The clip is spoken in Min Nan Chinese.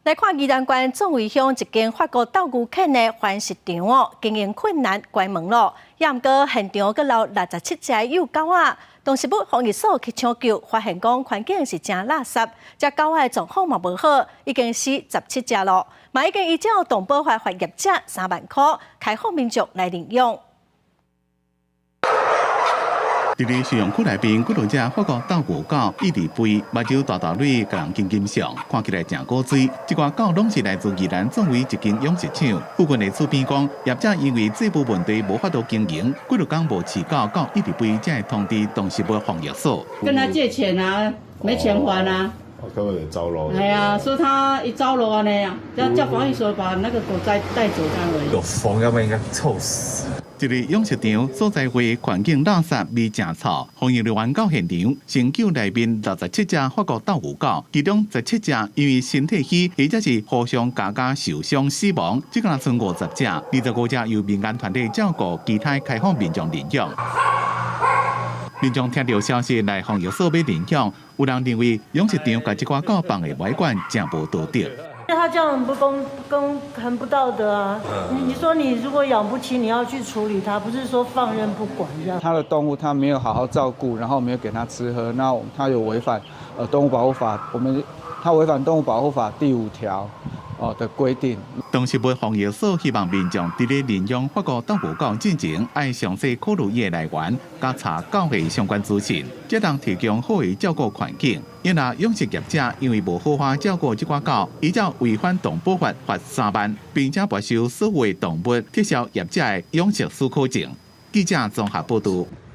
來看宜蘭縣壯圍鄉一間法國鬥牛犬的繁殖場哦，經營困難關門咯。也毋過現場閣留67隻幼狗仔，動植物防疫所去搶救，發現講環境是誠垃圾，這狗仔的狀況嘛無好，已經死十七隻咯。嘛已經依照動保法罰業者3萬箍，開放民眾來領養。佇咧收容區內邊，幾多隻法國鬥牛狗一直吠，目睭大大蕊，共人緊緊相，看起來誠古錐。這寡狗攏是來自宜蘭壯圍一間養殖場。附近的厝邊講，業者因為債務問題無法度經營，幾若工無飼狗，狗一直吠，才會通知動植物防疫所。跟他借錢啊，沒錢還啊。根本就走路。係啊，說他一走路按呢啊，叫防疫所把那個狗帶帶走這樣。有風，要不然應該臭死。這個養殖場所在位環境垃圾味誠臭，防疫人員到現場，先救內面67隻法國鬥牛狗，其中十七隻因為身體虛或者是互相咬咬受傷死亡，這個剩50隻，25隻由民間團體照顧，其他開放民眾領養。民眾聽著消息來防疫所欲領養，有人認為養殖場共這寡狗放佇外館，誠無道德。他這樣很不公公，很不道德啊！你說你如果養不起，你要去處理它，不是說放任不管這樣。他的動物他沒有好好照顧，然後沒有給他吃喝，那他有違反動物保護法，我們他違反動物保護法第五條哦的規定。動植物防疫所希望民眾佇咧領養法國鬥牛狗進前，愛詳細考慮伊的來源，佮查狗的相關資訊，才通提供好的照顧環境。因若養殖業者因為無好好照顧這寡狗，依照違反動保法罰3萬，並且沒收所有的動物，撤銷業者的養殖許可證。記者綜合報導。